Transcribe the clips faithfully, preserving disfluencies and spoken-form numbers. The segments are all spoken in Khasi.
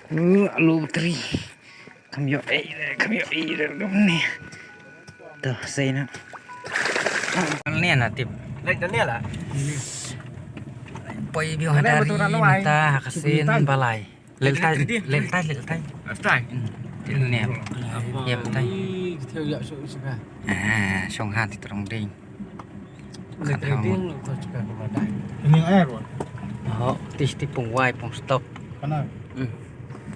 Uh, alu batri. Kam ïoh ei, kam ïoh ei, kam ni. Tuh, sei na. Ni na tip. Lek Daniel ah. Poi biang hadari mynta ha ka sien balai. Lel tai, lel tai, lel tai. Tai. Hmm. Til ne. Yep tai. Ah, shong ha ti trong ding. Khat hang. Ini air, Wan. Oh, tis ti pung wai, pung stop. Kana? Hmm.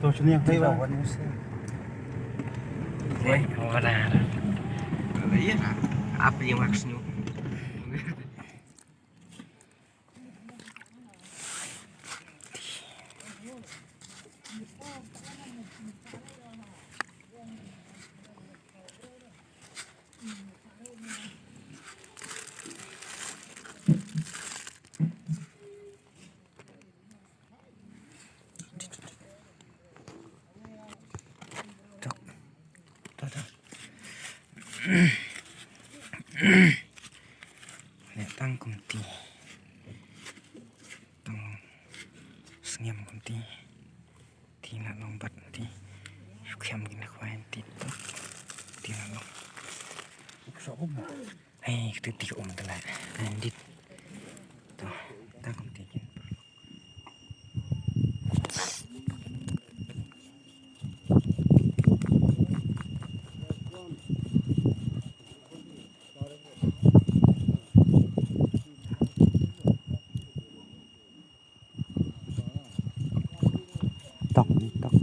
To sini yang kai, Wan. Wai, oh, dah. Iya, apa yang maksudnya? Tok. Tok, tok. Leh tang kumti. Tang sngem kumti. Ti la long bat ti. Shu khiam kin khwai ti. Ti la long. Hey, ktu ti um tala. Andit. To, ta kum ti kin. Tong, tong.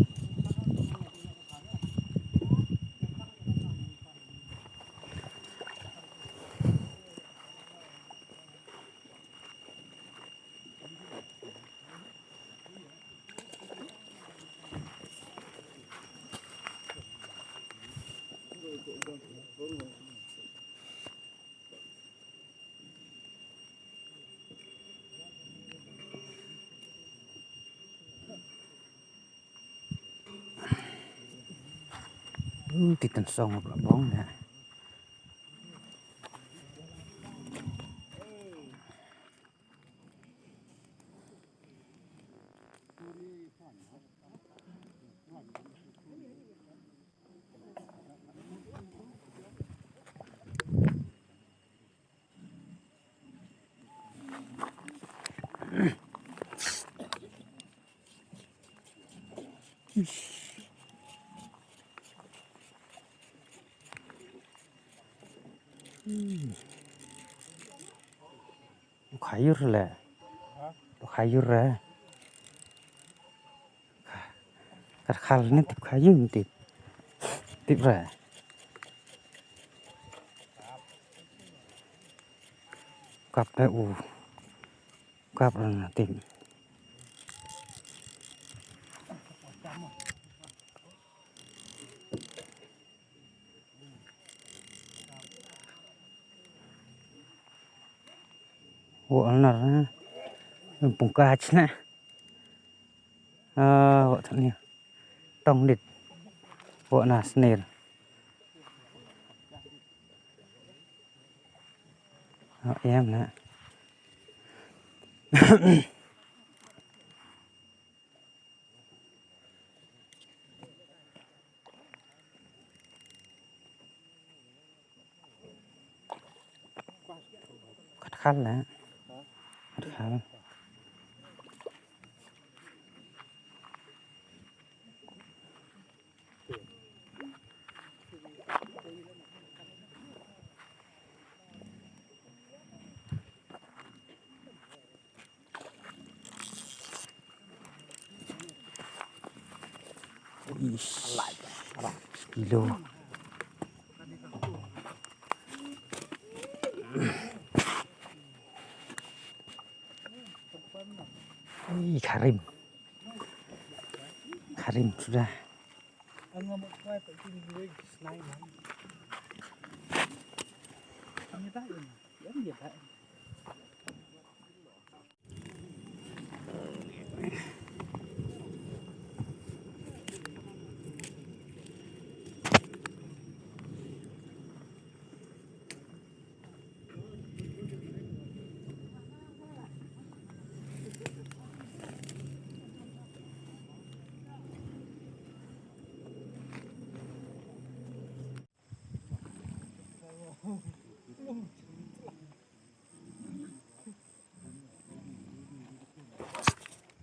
Hmm, ti ten song ba bong da. Khayur le. Khayur le. Kat khal ni tip khayur ni tip. Tip re. Kap re u. Kap re na tip. Wo alnar na. Pung ka chna. Ah, wo thani. Tong lit. Wo na snir. Wo em na. Khat khal na. Khat khal. Ish. Kilo. Ih, Karim. Karim sudah.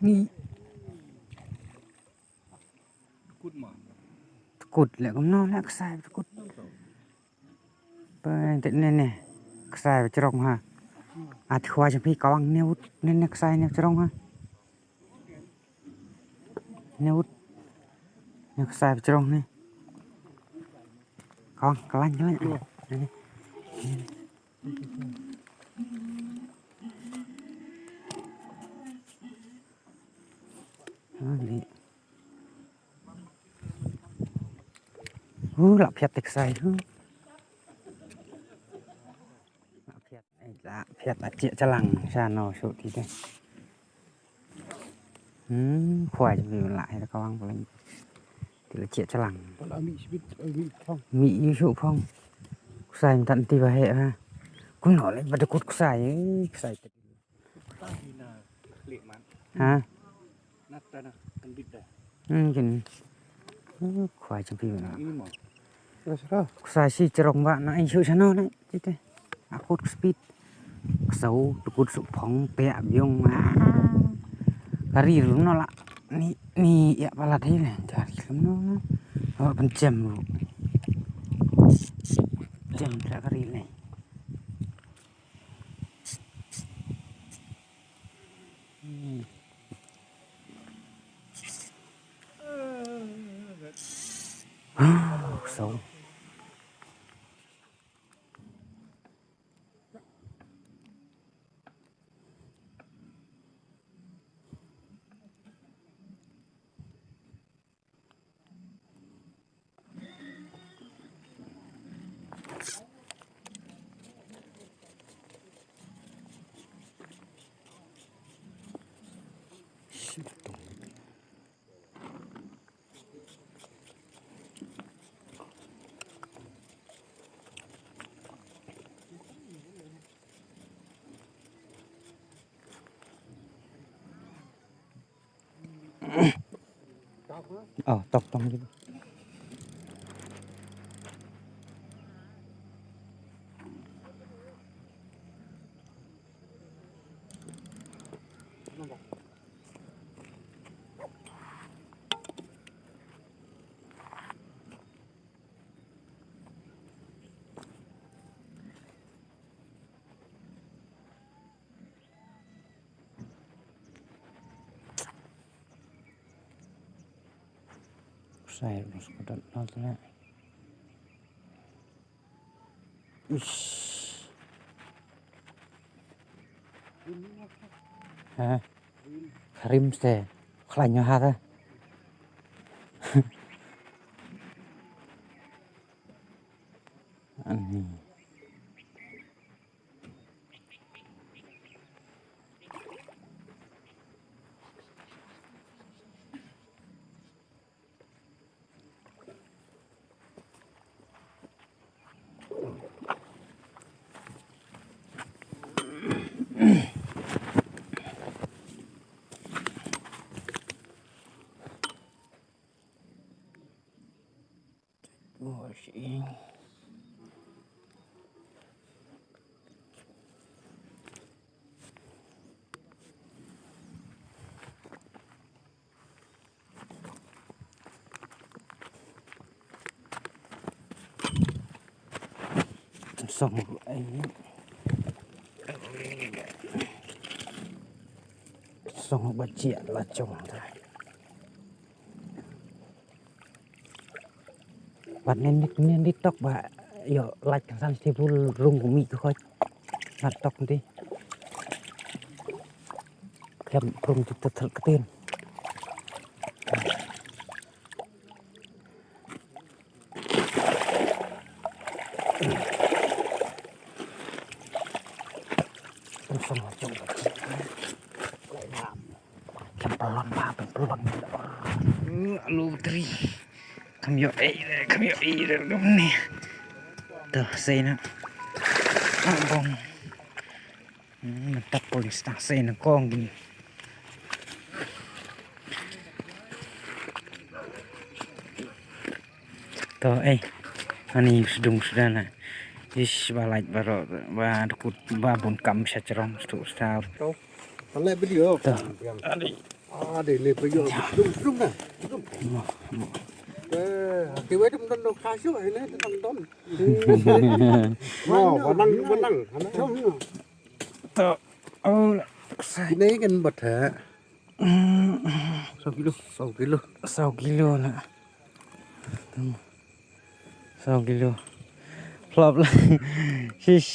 Ni. Kut ma. Kut le kumno le ksai kut. Pyntet ne ne. Ksai ba jrong ha. At khwa jong phi kawang ne ut ne ne ksai ne jrong ha. Ne ut. Ne ksai ba jrong ne. Kawang kalain kalain. Ne ne. Ha, ni. Hu, la phiat te ksai, hu. La phiat, eh, la phiat a chiah chalang, sha no, shu ti te. Hmm, khwai jong la, hai kawang paling. Ti la chiah chalang. Pala mi sibit, eh, mi phong. Mi yu shu phong. Ksai mynta ti ba he, ha. Kumno le, ba da kut ksai, eh, ksai. Ha? Hmm, kin. Uh, khwai jong phi na. Ksai shi jrong ba na in shu shano na. Tite. Akut speed. Ksau, tukut su phong, pek biong. Ah. Kari lum no la. Ni, ni, ya pala dei le. Kari lum no la. Awak pencem lu. Jam tak kari le. So. Oh, tok tong gitu. Ksai, ksai, ksai. Ish. Ha? Karim ste. Khlaiñ ha ta. Ani. Song ai. Song ba chia la chong ta. Wat nen nik nen di tok ba yo lait kan san ti bul rung ko mi ko khoi. Wat tok ti. Klem prung ti tet ket tin. Song la chong. Kan pelon ba, kan pelon. Alu tri. Kam ïoh ei, kam ïoh ei, kam ni. Tuh, sei na. Ah, bong. Hmm, tap pun sta sei na kong gini. To, eh. Ani sdung sdana. Ish, ba lait baroh, ba dkut, ba bun kam sha jrong, stu sta. Tau. Tau le video. Tau. Ah, de le video. Dum, dum na. Dum. Mo, mo. Eh, ki wei dum don do kha shu, ini dum don. Mo, wanang, wanang. Tau. Oh, sai. Ini kan bat ha. Saw kilo. Saw kilo. Saw kilo na. Saw kilo. Plop la. Shish.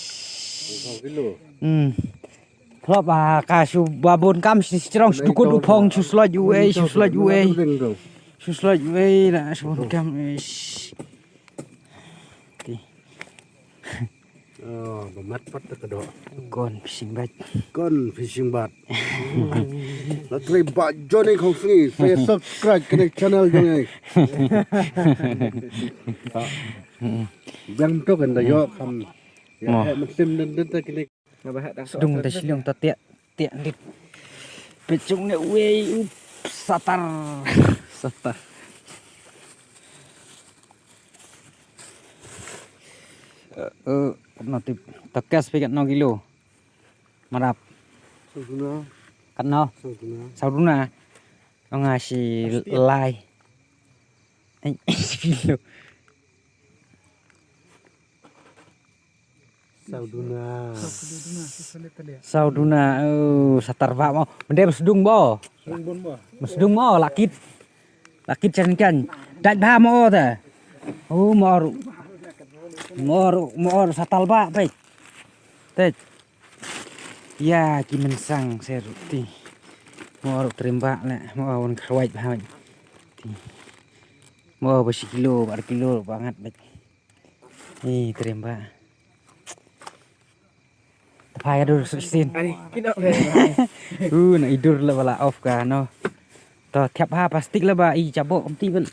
Saw kilo. Hmm. Plop, ah, ka shu ba bun kam shi strong, shu dukut u phong, shu slot u ei, shu slot u ei. Shu slot u ei la, shu bun kam, eh, sh-, ti. Oh, ba mat pat ka doh. Kon fishing bat. Kon fishing bat. La trei ba Johnny Khongsngi, sa subscribe kane channel jong ngi. Biang to kan da yo kam. Ya, mo. He, muslim dan dan ta kini. Sdung da shiliang ta tiak, tiak dit. Pechung ne wei, up, satar. Satar. Eh, eh, no tip. Ta kas pe kat no kilo. Marap. Saw duna. Kat no. Saw duna. Saw duna. Ong nga shi lai. Ai, kilo. Saw duna. Saw duna, oh, satar ba mo. Mende mesdung bo. Mesdung mo, lakit. Lakit chan chan. Dait ba mo ta. Oh, mor. Mor, mor satar ba, pe. Tet. Ya, ki mensang seru ti. Mor trimba le, mor wan kharwait ba. Ti. Mor ba shi kilo, ba kilo, bangat ba. Ih, trimba. Tapai ka dur sin. Ani, kino. Uh, na idur la bala off ka, no. To, thiap ha plastik la ba, i jabo, mti ban.